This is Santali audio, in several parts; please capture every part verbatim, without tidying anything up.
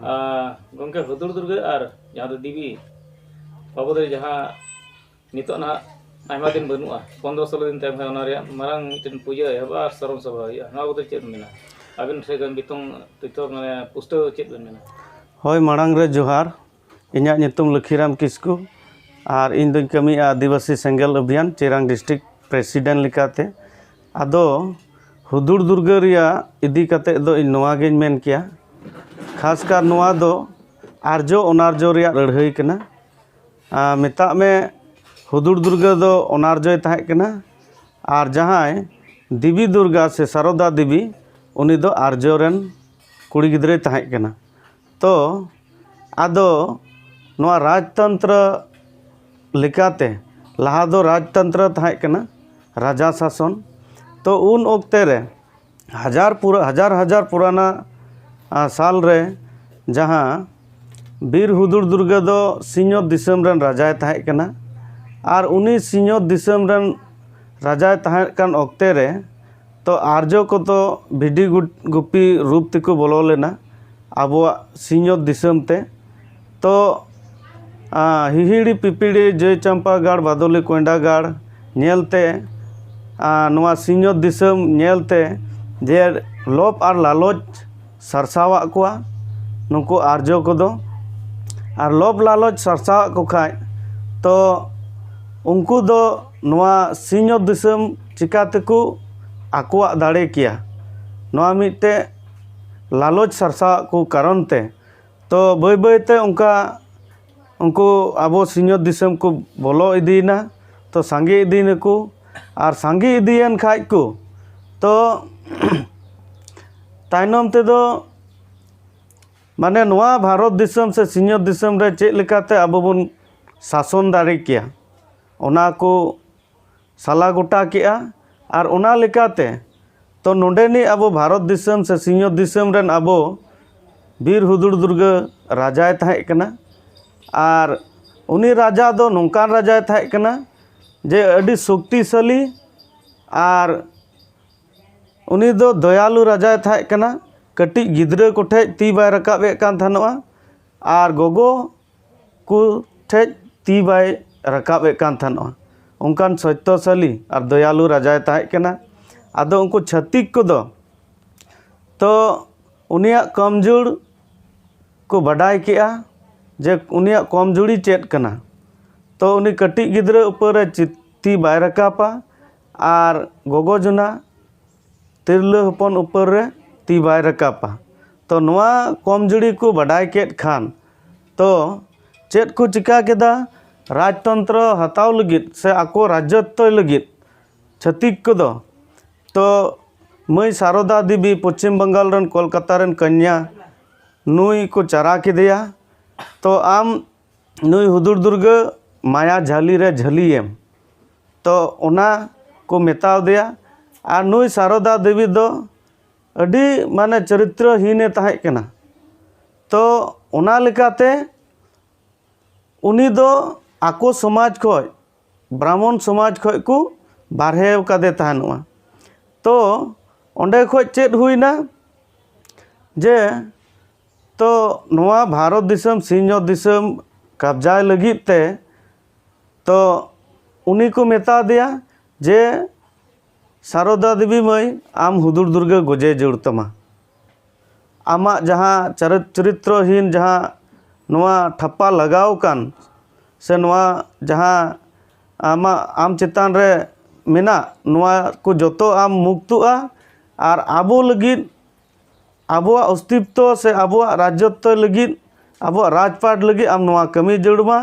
ᱟᱨ ᱜᱚᱢᱠᱮ, ᱦᱩᱫᱩᱲ ᱫᱩᱨᱜᱟᱹ ᱟᱨ ᱡᱟᱦᱟᱸ ᱫᱚ ᱫᱮᱵᱤ ᱵᱟᱵᱚᱫ ᱨᱮ ᱡᱟᱦᱟᱸ ᱱᱤᱛᱚᱜ ᱱᱟᱦᱟᱜ ᱟᱭᱢᱟ ᱫᱤᱱ ᱵᱟᱹᱱᱩᱜᱼᱟ, ᱯᱚᱱᱨᱚ ᱥᱳᱞᱳ ᱫᱤᱱ ᱛᱟᱭᱚᱢ ᱠᱷᱟᱱ ᱚᱱᱟ ᱨᱮᱭᱟᱜ ᱢᱟᱨᱟᱝ ᱢᱤᱫᱴᱮᱱ ᱯᱩᱡᱟᱹ ᱮᱦᱚᱵᱚᱜᱼᱟ ᱟᱨ ᱥᱚᱨᱚᱱ ᱥᱚᱵᱷᱟ ᱦᱩᱭᱩᱜᱼᱟ᱾ ᱱᱚᱣᱟ ᱵᱟᱵᱚᱫ ᱨᱮ ᱪᱮᱫ ᱮᱢ ᱢᱮᱱᱟ? ᱟᱵᱮᱱ ᱴᱷᱮᱱ ᱠᱷᱚᱱ ᱵᱤᱛᱚᱝ ᱛᱚᱛᱷᱭᱚ, ᱢᱟᱱᱮ, ᱯᱩᱥᱴᱟᱹᱣ ᱪᱮᱫ ᱵᱮᱱ ᱢᱮᱱᱟ? ᱦᱳᱭ, ᱢᱟᱲᱟᱝ ᱨᱮ ᱡᱚᱦᱟᱨ᱾ ᱤᱧᱟᱹᱜ ᱧᱩᱛᱩᱢ ᱞᱚᱠᱠᱷᱤᱨᱟᱢ ᱠᱤᱥᱠᱩ ᱟᱨ ᱤᱧ ᱫᱚᱧ ᱠᱟᱹᱢᱤᱭᱟ ᱟᱹᱫᱤᱵᱟᱹᱥᱤ ᱥᱮᱸᱜᱮᱞ ᱚᱵᱷᱤᱭᱟᱱ ᱪᱮᱨᱟᱝ ᱰᱤᱥᱴᱨᱤᱠᱴ ᱯᱨᱮᱥᱤᱰᱮᱱᱴ ᱞᱮᱠᱟᱛᱮ᱾ ᱟᱫᱚ ᱦᱩᱫᱩᱲ ᱫᱩᱨᱜᱟᱹ ᱨᱮᱭᱟᱜ ᱤᱫᱤ ᱠᱟᱛᱮ ᱫᱚ ᱤᱧ ᱱᱚᱣᱟ ᱜᱤᱧ ᱢᱮᱱ ᱠᱮᱭᱟ, ᱠᱷᱟᱥᱠᱟᱨ ᱱᱚᱣᱟ ᱫᱚ ᱟᱨᱡᱚ ᱚᱱᱟᱨᱡᱚ ᱨᱮᱭᱟᱜ ᱞᱟᱹᱲᱦᱟᱹᱭ ᱠᱟᱱᱟ᱾ ᱟᱨ ᱢᱮᱛᱟᱜ ᱢᱮ, ᱦᱩᱫᱩᱲ ᱫᱩᱨᱜᱟᱹ ᱫᱚ ᱚᱱᱟᱨᱡᱚᱭ ᱛᱟᱦᱮᱸ ᱠᱟᱱᱟ, ᱟᱨ ᱡᱟᱦᱟᱸᱭ ᱫᱮᱵᱤ ᱫᱩᱨᱜᱟ ᱥᱮ ᱥᱟᱨᱚᱫᱟ ᱫᱮᱵᱤ, ᱩᱱᱤ ᱫᱚ ᱟᱨᱡᱚ ᱨᱮᱱ ᱠᱩᱲᱤ ᱜᱤᱫᱽᱨᱟᱹᱭ ᱛᱟᱦᱮᱸ ᱠᱟᱱᱟ᱾ ᱛᱚ ᱟᱫᱚ ᱱᱚᱣᱟ ᱨᱟᱡᱽᱛᱚᱱᱛᱨᱚ ᱞᱮᱠᱟᱛᱮ, ᱞᱟᱦᱟ ᱫᱚ ᱨᱟᱡᱽᱛᱚᱱᱛᱨᱚ ᱛᱟᱦᱮᱸ ᱠᱟᱱᱟ, ᱨᱟᱡᱟ ᱥᱟᱥᱚᱱ᱾ ᱛᱚ ᱩᱱ ᱚᱠᱛᱮ ᱨᱮ ᱦᱟᱡᱟᱨ ᱯᱩᱨᱟᱹ ᱦᱟᱡᱟᱨ ᱦᱟᱡᱟᱨ ᱯᱩᱨᱟᱱᱟ, ᱟ, ᱥᱟᱞ ᱨᱮ ᱡᱟᱦᱟᱸ ᱵᱤᱨ ᱦᱩᱫᱩᱲ ᱫᱩᱨᱜᱟᱹ ᱫᱚ ᱥᱤᱧᱚᱛ ᱫᱤᱥᱚᱢ ᱨᱮᱱ ᱨᱟᱡᱟᱭ ᱛᱟᱦᱮᱸ ᱠᱟᱱᱟ᱾ ᱟᱨ ᱩᱱᱤ ᱥᱤᱧᱚᱛ ᱫᱤᱥᱚᱢ ᱨᱮᱱ ᱨᱟᱡᱟᱭ ᱛᱟᱦᱮᱸ ᱠᱟᱱ ᱚᱠᱛᱮ ᱨᱮ, ᱛᱚ ᱟᱨᱡᱚ ᱠᱚᱫᱚ ᱵᱷᱤᱰᱤ ᱜᱩ- ᱜᱩᱯᱤ ᱨᱩᱯ ᱛᱮᱠᱚ ᱵᱚᱞᱚ ᱞᱮᱱᱟ ᱟᱵᱚᱣᱟᱜ ᱥᱤᱧᱚᱛ ᱫᱤᱥᱚᱢ ᱛᱮ᱾ ᱛᱚ ᱟ, ᱦᱤᱦᱤᱲᱤ ᱯᱤᱯᱤᱲᱤ, ᱡᱟᱹᱭ ᱪᱟᱢᱯᱟ ᱜᱟᱲ, ᱵᱟᱫᱚᱞᱤ ᱠᱚᱭᱰᱟ ᱜᱟᱲ ᱧᱮᱞᱛᱮ, ᱟ, ᱱᱚᱣᱟ ᱥᱤᱧᱚᱛ ᱫᱤᱥᱚᱢ ᱧᱮᱞᱛᱮ ᱡᱮ ᱞᱚᱵᱽ ᱟᱨ ᱞᱟᱞᱚᱪ ᱥᱟᱨᱥᱟᱣᱟᱜ ᱠᱚᱣᱟ ᱱᱩᱠᱩ ᱟᱨᱡᱚ ᱠᱚᱫᱚ᱾ ᱟᱨ ᱞᱚᱵᱽ ᱞᱟᱞᱚᱪ ᱥᱟᱨᱥᱟᱣᱟᱜ ᱠᱚ ᱠᱷᱟᱡ, ᱛᱚ ᱩᱱᱠᱩ ᱫᱚ ᱱᱚᱣᱟ ᱥᱤᱧᱚᱛ ᱫᱤᱥᱚᱢ ᱪᱤᱠᱟ ᱛᱮᱠᱚ ᱟᱠᱚᱣᱟᱜ ᱫᱟᱲᱮ ᱠᱮᱭᱟ? ᱱᱚᱣᱟ ᱢᱤᱫᱴᱮᱡ ᱞᱟᱞᱚᱪ ᱥᱟᱨᱥᱟᱣᱟᱜ ᱠᱚ ᱠᱟᱨᱚᱱ ᱛᱮ, ᱛᱚ ᱵᱟᱹᱭ ᱵᱟᱹᱭ ᱛᱮ ᱚᱱᱠᱟ ᱩᱱᱠᱩ ᱟᱵᱚ ᱥᱤᱧᱚᱛ ᱫᱤᱥᱚᱢ ᱠᱚ ᱵᱚᱞᱚ ᱤᱫᱤᱭᱮᱱᱟ᱾ ᱛᱚ ᱥᱟᱸᱜᱮ ᱤᱫᱤᱭᱮᱱᱟᱠᱚ, ᱟᱨ ᱥᱟᱸᱜᱮ ᱤᱫᱤᱭᱮᱱ ᱠᱷᱟᱡ ᱠᱚ, ᱛᱚ ᱛᱟᱭᱱᱚᱢ ᱛᱮᱫᱚ, ᱢᱟᱱᱮ, ᱱᱚᱣᱟ ᱵᱷᱟᱨᱚᱛ ᱫᱤᱥᱚᱢ ᱥᱮ ᱥᱤᱧᱚᱛ ᱫᱤᱥᱚᱢ ᱨᱮ ᱪᱮᱫ ᱞᱮᱠᱟᱛᱮ ᱟᱵᱚ ᱵᱚᱱ ᱥᱟᱥᱚᱱ ᱫᱟᱲᱮ ᱠᱮᱭᱟ, ᱚᱱᱟ ᱠᱚ ᱥᱟᱞᱟ ᱜᱚᱴᱟ ᱠᱮᱜᱼᱟ᱾ ᱟᱨ ᱚᱱᱟ ᱞᱮᱠᱟᱛᱮ ᱛᱚ ᱱᱚᱰᱮᱱᱤᱡ ᱟᱵᱚ ᱵᱷᱟᱨᱚᱛ ᱫᱤᱥᱚᱢ ᱥᱮ ᱥᱤᱧᱚᱛ ᱫᱤᱥᱚᱢ ᱨᱮᱱ ᱟᱵᱚ ᱵᱤᱨ ᱦᱩᱫᱩᱲ ᱫᱩᱨᱜᱟᱹ ᱨᱟᱡᱟᱭ ᱛᱟᱦᱮᱸ ᱠᱟᱱᱟ᱾ ᱟᱨ ᱩᱱᱤ ᱨᱟᱡᱟ ᱫᱚ ᱱᱚᱝᱠᱟᱱ ᱨᱟᱡᱟᱭ ᱛᱟᱦᱮᱸ ᱠᱟᱱᱟ ᱡᱮ ᱟᱹᱰᱤ ᱥᱚᱠᱛᱤᱥᱟᱞᱤ, ᱟᱨ ᱩᱱᱤ ᱫᱚ ᱫᱚᱭᱟᱞᱩ ᱨᱟᱡᱟᱭ ᱛᱟᱦᱮᱸ ᱠᱟᱱᱟ᱾ ᱠᱟᱹᱴᱤᱡ ᱜᱤᱫᱽᱨᱟᱹ ᱠᱚᱴᱷᱮᱡ ᱛᱤ ᱵᱟᱭ ᱨᱟᱠᱟᱵ ᱮᱫ ᱠᱟᱱ ᱛᱟᱦᱮᱱᱚᱜᱼᱟ ᱟᱨ ᱜᱚᱜᱚ ᱠᱚ ᱴᱷᱮᱡ ᱛᱤ ᱵᱟᱭ ᱨᱟᱠᱟᱵ ᱮᱫ ᱠᱟᱱ ᱛᱟᱦᱮᱱᱚᱜᱼᱟ᱾ ᱚᱱᱠᱟᱱ ᱥᱚᱛᱭᱚᱥᱟᱞᱤ ᱟᱨ ᱫᱚᱭᱟᱞᱩ ᱨᱟᱡᱟᱭ ᱛᱟᱦᱮᱸ ᱠᱟᱱᱟ᱾ ᱟᱫᱚ ᱩᱱᱠᱩ ᱪᱷᱟᱹᱛᱤᱠ ᱠᱚᱫᱚ ᱛᱚ ᱩᱱᱤᱭᱟᱜ ᱠᱚᱢᱡᱳᱨ ᱠᱚ ᱵᱟᱰᱟᱭ ᱠᱮᱜᱼᱟ ᱡᱮ ᱩᱱᱤᱭᱟᱜ ᱠᱚᱢᱡᱩᱨᱤ ᱪᱮᱫ ᱠᱟᱱᱟ᱾ ᱛᱚ ᱩᱱᱤ ᱠᱟᱹᱴᱤᱡ ᱜᱤᱫᱽᱨᱟᱹ ᱩᱯᱟᱹᱨ ᱨᱮ ᱪᱤ-, ᱛᱤ ᱵᱟᱭ ᱨᱟᱠᱟᱵᱟ ᱟᱨ ᱜᱚᱜᱚ ᱡᱚᱱᱟ ᱛᱤᱨᱞᱟᱹ ᱦᱚᱯᱚᱱ ᱩᱯᱟᱹᱨ ᱨᱮ ᱛᱤ ᱵᱟᱭ ᱨᱟᱠᱟᱵᱟ᱾ ᱛᱚ ᱱᱚᱣᱟ ᱠᱚᱢᱡᱩᱨᱤ ᱠᱚ ᱵᱟᱰᱟᱭ ᱠᱮᱫ ᱠᱷᱟᱱ ᱛᱚ ᱪᱮᱫ ᱠᱚ ᱪᱤᱠᱟ ᱠᱮᱫᱟ? ᱨᱟᱡᱽᱛᱚᱱᱛᱨᱚ ᱦᱟᱛᱟᱣ ᱞᱟᱹᱜᱤᱫ ᱥᱮ ᱟᱠᱚ ᱨᱟᱡᱽᱡᱚᱛᱛᱚᱭ ᱞᱟᱹᱜᱤᱫ ᱪᱷᱟᱹᱛᱤᱠ ᱠᱚᱫᱚ ᱛᱚ ᱢᱟᱹᱭ ᱥᱟᱨᱚᱫᱟ ᱫᱮᱵᱤ, ᱯᱚᱪᱷᱤᱢ ᱵᱟᱝᱜᱟᱞ ᱨᱮᱱ, ᱠᱳᱞᱠᱟᱛᱟ ᱨᱮᱱ ᱠᱚᱱᱭᱟ, ᱱᱩᱭ ᱠᱚ ᱪᱟᱨᱟ ᱠᱮᱫᱮᱭᱟ᱾ ᱛᱚ ᱟᱢ ᱱᱩᱭ ᱦᱩᱫᱩᱲ ᱫᱩᱨᱜᱟᱹ ᱢᱟᱭᱟ ᱡᱷᱟᱹᱞᱤ ᱨᱮ ᱡᱷᱟᱹᱞᱤᱭᱮᱢ᱾ ᱛᱚ ᱚᱱᱟ ᱠᱚ ᱢᱮᱛᱟᱣ ᱫᱮᱭᱟ᱾ ᱟᱨ ᱱᱩᱭ ᱥᱟᱨᱚᱫᱟ ᱫᱮᱵᱤ ᱫᱚ ᱟᱹᱰᱤ ᱢᱟᱱᱮ ᱪᱚᱨᱤᱛᱨᱚᱦᱤᱱᱮ ᱛᱟᱦᱮᱸ ᱠᱟᱱᱟ᱾ ᱛᱚ ᱚᱱᱟ ᱞᱮᱠᱟᱛᱮ ᱩᱱᱤ ᱫᱚ ᱟᱠᱚ ᱥᱚᱢᱟᱡᱽ ᱠᱷᱚᱡ, ᱵᱨᱟᱦᱢᱚᱱ ᱥᱚᱢᱟᱡᱽ ᱠᱷᱚᱡ ᱠᱚ ᱵᱟᱨᱦᱮ ᱟᱠᱟᱫᱮ ᱛᱟᱦᱮᱱᱚᱜᱼᱟ᱾ ᱛᱚ ᱚᱸᱰᱮ ᱠᱷᱚᱡ ᱪᱮᱫ ᱦᱩᱭᱱᱟ ᱡᱮ ᱛᱚ ᱱᱚᱣᱟ ᱵᱷᱟᱨᱚᱛ ᱫᱤᱥᱚᱢ, ᱥᱤᱧᱚᱛ ᱫᱤᱥᱚᱢ ᱠᱟᱵᱽᱡᱟᱭ ᱞᱟᱹᱜᱤᱫ ᱛᱮ ᱛᱚ ᱩᱱᱤ ᱠᱚ ᱢᱮᱛᱟ ᱫᱮᱭᱟ ᱡᱮ ᱥᱟᱨᱚᱫᱟ ᱫᱮᱵᱤ ᱢᱟᱹᱭ, ᱟᱢ ᱦᱩᱫᱩᱲ ᱫᱩᱨᱜᱟᱹ ᱜᱚᱡᱮ ᱡᱟᱹᱨᱩᱲ ᱛᱟᱢᱟ᱾ ᱟᱢᱟᱜ ᱡᱟᱦᱟᱸ ᱪᱟᱨᱤᱛ-, ᱪᱚᱨᱤᱛᱨᱚᱦᱤᱱ ᱡᱟᱦᱟᱸ ᱱᱚᱣᱟ ᱴᱷᱟᱯᱯᱟ ᱞᱟᱜᱟᱣ ᱟᱠᱟᱱ ᱥᱮ ᱱᱚᱣᱟ ᱡᱟᱦᱟᱸ ᱟᱢᱟᱜ, ᱟᱢ ᱪᱮᱛᱟᱱ ᱨᱮ ᱢᱮᱱᱟᱜ, ᱱᱚᱣᱟ ᱠᱚ ᱡᱚᱛᱚ ᱟᱢ ᱢᱩᱠᱛᱚᱜᱼᱟ᱾ ᱟᱨ ᱟᱵᱚ ᱞᱟᱹᱜᱤᱫ, ᱟᱵᱚᱣᱟᱜ ᱚᱥᱛᱤᱛᱛᱚ ᱥᱮ ᱟᱵᱚᱣᱟᱜ ᱨᱟᱡᱽᱡᱚᱛᱛᱚ ᱞᱟᱹᱜᱤᱫ, ᱟᱵᱚᱣᱟᱜ ᱨᱟᱡᱽᱯᱟᱴ ᱞᱟᱹᱜᱤᱫ ᱟᱢ ᱱᱚᱣᱟ ᱠᱟᱹᱢᱤ ᱡᱟᱹᱨᱩᱲ ᱢᱟ᱾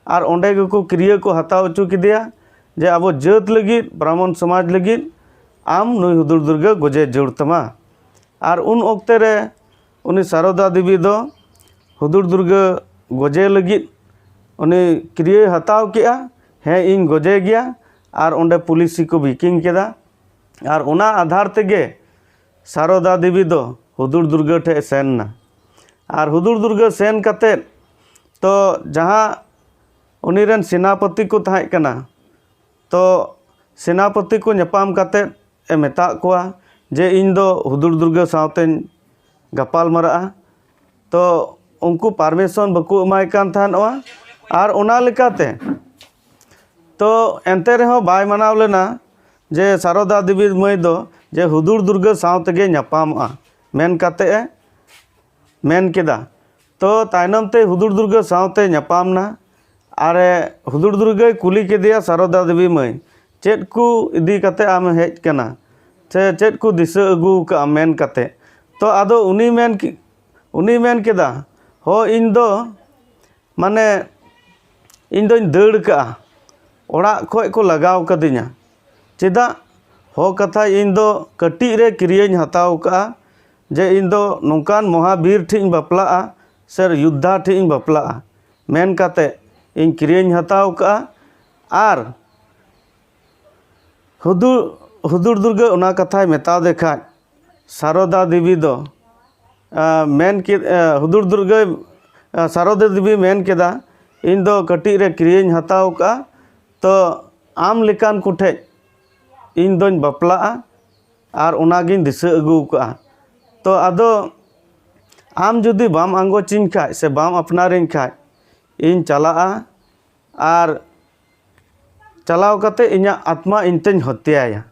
ᱟᱨ ᱚᱸᱰᱮ ᱜᱮᱠᱚ ᱠᱤᱨᱭᱟᱹ ᱠᱚ ᱦᱟᱛᱟᱣ ᱦᱚᱪᱚ ᱠᱮᱫᱮᱭᱟ ᱡᱮ ᱟᱵᱚ ᱡᱟᱹᱛ ᱞᱟᱹᱜᱤᱫ, ᱵᱨᱟᱦᱢᱚᱱ ᱥᱚᱢᱟᱡᱽ ᱞᱟᱹᱜᱤᱫ ᱟᱢ ᱱᱩᱭ ᱦᱩᱫᱩᱲ ᱫᱩᱨᱜᱟᱹ ᱜᱚᱡᱮ ᱡᱟᱹᱨᱩᱲ ᱛᱟᱢᱟ᱾ ᱟᱨ ᱩᱱ ᱚᱠᱛᱮ ᱨᱮ ᱩᱱᱤ ᱥᱟᱨᱚᱫᱟ ᱫᱮᱵᱤ ᱫᱚ ᱦᱩᱫᱩᱲ ᱫᱩᱨᱜᱟᱹ ᱜᱚᱡᱮ ᱞᱟᱹᱜᱤᱫ ᱩᱱᱤ ᱠᱤᱨᱭᱟᱹᱭ ᱦᱟᱛᱟᱣ ᱠᱮᱜᱼᱟ, ᱦᱮᱸ, ᱤᱧ ᱜᱚᱡᱮ ᱜᱮᱭᱟ᱾ ᱟᱨ ᱚᱸᱰᱮ ᱯᱩᱞᱤᱥᱤ ᱠᱚ ᱵᱤᱠᱤᱝ ᱠᱮᱫᱟ᱾ ᱟᱨ ᱚᱱᱟ ᱟᱫᱷᱟᱨ ᱛᱮᱜᱮ ᱥᱟᱨᱚᱫᱟ ᱫᱮᱵᱤ ᱫᱚ ᱦᱩᱫᱩᱲ ᱫᱩᱨᱜᱟᱹ ᱴᱷᱮᱡ ᱥᱮᱱ ᱮᱱᱟ᱾ ᱟᱨ ᱦᱩᱫᱩᱲ ᱫᱩᱨᱜᱟᱹ ᱥᱮᱱ ᱠᱟᱛᱮᱫ ᱛᱚ ᱡᱟᱦᱟᱸ ᱩᱱᱤ ᱨᱮᱱ ᱥᱮᱱᱟᱯᱚᱛᱤ ᱠᱚ ᱛᱟᱦᱮᱸ ᱠᱟᱱᱟ, ᱛᱚ ᱥᱮᱱᱟᱯᱚᱛᱤ ᱠᱚ ᱧᱟᱯᱟᱢ ᱠᱟᱛᱮᱫ ᱮ ᱢᱮᱛᱟᱜ ᱠᱚᱣᱟ ᱡᱮ ᱤᱧ ᱫᱚ ᱦᱩᱫᱩᱲ ᱫᱩᱨᱜᱟᱹ ᱥᱟᱶᱛᱮᱧ ᱜᱟᱯᱟᱞ ᱢᱟᱨᱟᱜᱼᱟ᱾ ᱛᱚ ᱩᱱᱠᱩ ᱯᱟᱨᱢᱤᱥᱚᱱ ᱵᱟᱠᱚ ᱮᱢᱟᱭ ᱠᱟᱱ ᱛᱟᱦᱮᱱᱚᱜᱼᱟ᱾ ᱟᱨ ᱚᱱᱟ ᱞᱮᱠᱟᱛᱮ ᱛᱚ ᱮᱱᱛᱮ ᱨᱮᱦᱚᱸ ᱵᱟᱭ ᱢᱟᱱᱟᱣ ᱞᱮᱱᱟ ᱡᱮ ᱥᱟᱨᱚᱫᱟ ᱫᱮᱵᱤ ᱢᱟᱹᱭ ᱫᱚ ᱡᱮ ᱦᱩᱫᱩᱲ ᱫᱩᱨᱜᱟᱹ ᱥᱟᱶ ᱛᱮᱜᱮ ᱧᱟᱯᱟᱢᱚᱜᱼᱟ ᱢᱮᱱ ᱠᱟᱛᱮ ᱮ ᱢᱮᱱ ᱠᱮᱫᱟ᱾ ᱛᱚ ᱛᱟᱭᱱᱚᱢ ᱛᱮ ᱦᱩᱫᱩᱲ ᱫᱩᱨᱜᱟᱹ ᱥᱟᱶᱛᱮ ᱧᱟᱯᱟᱢ ᱱᱟ᱾ ᱟᱨᱮ ᱦᱩᱫᱩᱲ ᱫᱩᱨᱜᱟᱹᱭ ᱠᱩᱞᱤ ᱠᱮᱫᱮᱭᱟ, "ᱥᱟᱨᱚᱫᱟ ᱫᱮᱵᱤ ᱢᱟᱹᱭ, ᱪᱮᱫ ᱠᱚ ᱤᱫᱤ ᱠᱟᱛᱮ ᱟᱢ ᱦᱮᱡ ᱠᱟᱱᱟ? ᱥᱮ ᱪᱮᱫ ᱠᱚ ᱫᱤᱥᱟᱹ ᱟᱹᱜᱩ ᱠᱟᱜᱼᱟ?" ᱢᱮᱱ ᱠᱟᱛᱮ᱾ ᱛᱚ ᱟᱫᱚ ᱩᱱᱤ ᱢᱮᱱ ᱠᱮ-, ᱩᱱᱤ ᱢᱮᱱ ᱠᱮᱫᱟ, "ᱦᱚ, ᱤᱧ ᱫᱚ ᱢᱟᱱᱮ ᱤᱧ ᱫᱚᱧ ᱫᱟᱹᱲ ᱠᱟᱜᱼᱟ, ᱚᱲᱟᱜ ᱠᱷᱚᱡ ᱠᱚ ᱞᱟᱜᱟᱣ ᱠᱟᱹᱫᱤᱧᱟ᱾ ᱪᱮᱫᱟᱜ? ᱦᱚ ᱠᱟᱛᱷᱟ, ᱤᱧ ᱫᱚ ᱠᱟᱹᱴᱤᱡ ᱨᱮ ᱠᱤᱨᱤᱭᱟᱹᱧ ᱦᱟᱛᱟᱣ ᱠᱟᱜᱼᱟ ᱡᱮ ᱤᱧ ᱫᱚ ᱱᱚᱝᱠᱟᱱ ᱢᱚᱦᱟᱵᱤᱨ ᱴᱷᱮᱡ ᱤᱧ ᱵᱟᱯᱞᱟᱜᱼᱟ ᱥᱮ ᱭᱳᱫᱽᱫᱷᱟ ᱴᱷᱮᱡ ᱤᱧ ᱵᱟᱯᱞᱟᱜᱼᱟ ᱢᱮᱱ ᱠᱟᱛᱮ ᱤᱧ ᱠᱤᱨᱤᱭᱟᱹᱧ ᱦᱟᱛᱟᱣ ᱠᱟᱜᱼᱟ᱾" ᱟᱨ ᱦᱩᱫᱩᱲ, ᱦᱩᱫᱩᱲ ᱫᱩᱨᱜᱟᱹ ᱚᱱᱟ ᱠᱟᱛᱷᱟᱭ ᱢᱮᱛᱟᱣ ᱫᱮ ᱠᱷᱟᱡ, ᱥᱟᱨᱚᱫᱟ ᱫᱮᱵᱤ ᱫᱚ, ᱟ, ᱢᱮᱱ ᱠᱮᱫ, ᱟ, ᱦᱩᱫᱩᱲ ᱫᱩᱨᱜᱟᱹ, ᱟ, ᱥᱟᱨᱚᱫᱟ ᱫᱮᱵᱤ ᱢᱮᱱ ᱠᱮᱫᱟ, "ᱤᱧ ᱫᱚ ᱠᱟᱹᱴᱤᱡ ᱨᱮ ᱠᱤᱨᱤᱭᱟᱹᱧ ᱦᱟᱛᱟᱣ ᱠᱟᱜᱼᱟ, ᱛᱚ ᱟᱢ ᱞᱮᱠᱟᱱ ᱠᱚᱴᱷᱮᱡ ᱤᱧ ᱫᱚᱧ ᱵᱟᱯᱞᱟᱜᱼᱟ ᱟᱨ ᱚᱱᱟᱜᱤᱧ ᱫᱤᱥᱟᱹ ᱟᱹᱜᱩ ᱠᱟᱜᱼᱟ᱾ ᱛᱚ ᱟᱫᱚ ᱟᱢ ᱡᱩᱫᱤ ᱵᱟᱢ ᱟᱸᱜᱚᱪᱤᱧ ᱠᱷᱟᱡ ᱥᱮ ᱵᱟᱢ ᱟᱯᱱᱟᱨᱤᱧ ᱠᱷᱟᱡ, ᱤᱧ ᱪᱟᱞᱟᱜᱼᱟ ᱟᱨ ᱪᱟᱞᱟᱣ ᱠᱟᱛᱮ ᱤᱧᱟᱹᱜ ᱟᱛᱢᱟ ᱤᱧ ᱛᱮᱧ ᱦᱚᱛᱭᱟᱭᱟ᱾"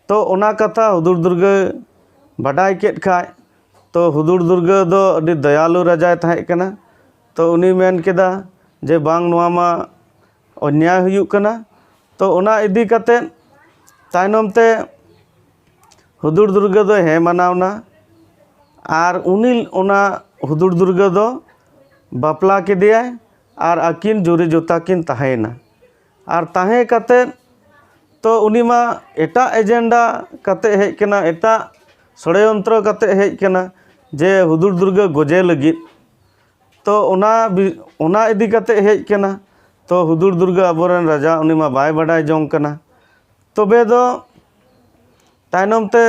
ᱛᱚ ᱚᱱᱟ ᱠᱟᱛᱷᱟ ᱦᱩᱫᱩᱲ ᱫᱩᱨᱜᱟᱹ ᱵᱟᱰᱟᱭ ᱠᱮᱫ ᱠᱷᱟᱡ, ᱛᱚ ᱦᱩᱫᱩᱲ ᱫᱩᱨᱜᱟᱹ ᱫᱚ ᱟᱹᱰᱤ ᱫᱚᱭᱟᱞᱩ ᱨᱟᱡᱟᱭ ᱛᱟᱦᱮᱸ ᱠᱟᱱᱟ᱾ ᱛᱚ ᱩᱱᱤ ᱢᱮᱱ ᱠᱮᱫᱟ ᱡᱮ, "ᱵᱟᱝ, ᱱᱚᱣᱟ ᱢᱟ ᱚᱱᱭᱟᱭ ᱦᱩᱭᱩᱜ ᱠᱟᱱᱟ᱾" ᱛᱚ ᱚᱱᱟ ᱤᱫᱤ ᱠᱟᱛᱮ ᱛᱟᱭᱱᱚᱢ ᱛᱮ ᱦᱩᱫᱩᱲ ᱫᱩᱨᱜᱟᱹ ᱫᱚᱭ ᱦᱮᱸ ᱢᱟᱱᱟᱣ ᱱᱟ᱾ ᱟᱨ ᱩᱱᱤ ᱚᱱᱟ ᱦᱩᱫᱩᱲ ᱫᱩᱨᱜᱟᱹ ᱫᱚ ᱵᱟᱯᱞᱟ ᱠᱮᱫᱮᱭᱟᱭ ᱟᱨ ᱟᱹᱠᱤᱱ ᱡᱩᱨᱤ ᱡᱚᱛᱟ ᱠᱤᱱ ᱛᱟᱦᱮᱸᱭᱮᱱᱟ᱾ ᱟᱨ ᱛᱟᱦᱮᱸ ᱠᱟᱛᱮ ᱛᱚ ᱩᱱᱤ ᱢᱟ ᱮᱴᱟᱜ ᱮᱡᱮᱱᱰᱟ ᱠᱟᱛᱮ ᱦᱮᱡ ᱠᱟᱱᱟ, ᱮᱴᱟᱜ ᱥᱚᱲᱭᱚᱱᱛᱨᱚ ᱠᱟᱛᱮ ᱦᱮᱡ ᱠᱟᱱᱟ ᱡᱮ ᱦᱩᱫᱩᱲ ᱫᱩᱨᱜᱟᱹ ᱜᱚᱡᱮ ᱞᱟᱹᱜᱤᱫ᱾ ᱛᱚ ᱚᱱᱟ ᱵᱤ-, ᱚᱱᱟ ᱤᱫᱤ ᱠᱟᱛᱮ ᱦᱮᱡ ᱠᱟᱱᱟ᱾ ᱛᱚ ᱦᱩᱫᱩᱲ ᱫᱩᱨᱜᱟᱹ ᱟᱵᱚᱨᱮᱱ ᱨᱟᱡᱟ ᱩᱱᱤ ᱢᱟ ᱵᱟᱭ ᱵᱟᱰᱟᱭ ᱡᱚᱝ ᱠᱟᱱᱟ᱾ ᱛᱚᱵᱮ ᱫᱚ ᱛᱟᱭᱱᱚᱢ ᱛᱮ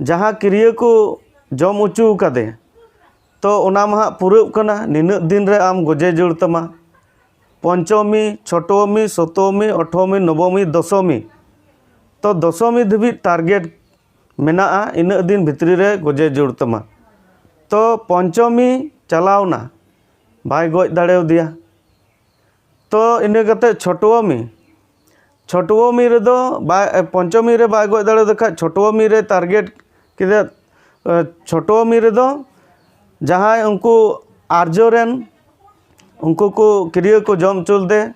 ᱡᱟᱦᱟᱸ ᱠᱤᱨᱭᱟᱹ ᱠᱚ ᱡᱚᱢ ᱚᱪᱚ ᱠᱟᱫᱮ, ᱛᱚ ᱚᱱᱟ ᱢᱟ ᱦᱟᱸᱜ ᱯᱩᱨᱟᱹᱜ ᱠᱟᱱᱟ, ᱱᱤᱱᱟᱹᱜ ᱫᱤᱱ ᱨᱮ ᱟᱢ ᱜᱚᱡᱮ ᱡᱟᱹᱲ ᱛᱟᱢᱟ᱾ ᱯᱚᱧᱪᱚᱢᱤ, ᱪᱷᱚᱴᱚᱢᱤ, ᱥᱚᱛᱚᱢᱤ, ᱚᱴᱷᱚᱢᱤ, ᱱᱚᱵᱚᱢᱤ, ᱫᱚᱥᱚᱢᱤ᱾ ᱛᱚ ᱫᱚᱥᱚᱢᱤ ᱫᱷᱟᱹᱵᱤᱡ ᱴᱟᱨᱜᱮᱴ ᱢᱮᱱᱟᱜᱼᱟ, ᱤᱱᱟᱹᱜ ᱫᱤᱱ ᱵᱷᱤᱛᱨᱤ ᱨᱮ ᱜᱚᱡᱮ ᱡᱟᱹᱨᱩᱲ ᱛᱟᱢᱟ᱾ ᱛᱚ ᱯᱚᱧᱪᱚᱢᱤ ᱪᱟᱞᱟᱣᱱᱟ, ᱵᱟᱭ ᱜᱚᱡ ᱫᱟᱲᱮᱭᱟᱫᱮᱭᱟ᱾ ᱛᱚ ᱤᱱᱟᱹ ᱠᱟᱛᱮ ᱪᱷᱚᱴᱣᱟᱢᱤ, ᱪᱷᱚᱴᱣᱟᱢᱤ ᱨᱮᱫᱚ ᱵᱟᱭ, ᱯᱚᱧᱪᱚᱢᱤ ᱨᱮ ᱵᱟᱭ ᱜᱚᱡ ᱫᱟᱲᱮᱭᱟᱫᱮ ᱠᱷᱟᱡ, ᱪᱷᱚᱴᱣᱟᱢᱤ ᱨᱮ ᱴᱟᱨᱜᱮᱴ ᱠᱮᱫᱮ᱾ ᱮ, ᱪᱷᱚᱴᱣᱟᱢᱤ ᱨᱮᱫᱚ ᱡᱟᱦᱟᱸᱭ ᱩᱱᱠᱩ ᱟᱨᱡᱚ ᱨᱮᱱ, ᱩᱱᱠᱩ ᱠᱚ ᱠᱤᱨᱭᱟᱹ ᱠᱚ ᱡᱚᱢ ᱦᱚᱪᱚ ᱞᱮᱫᱮ,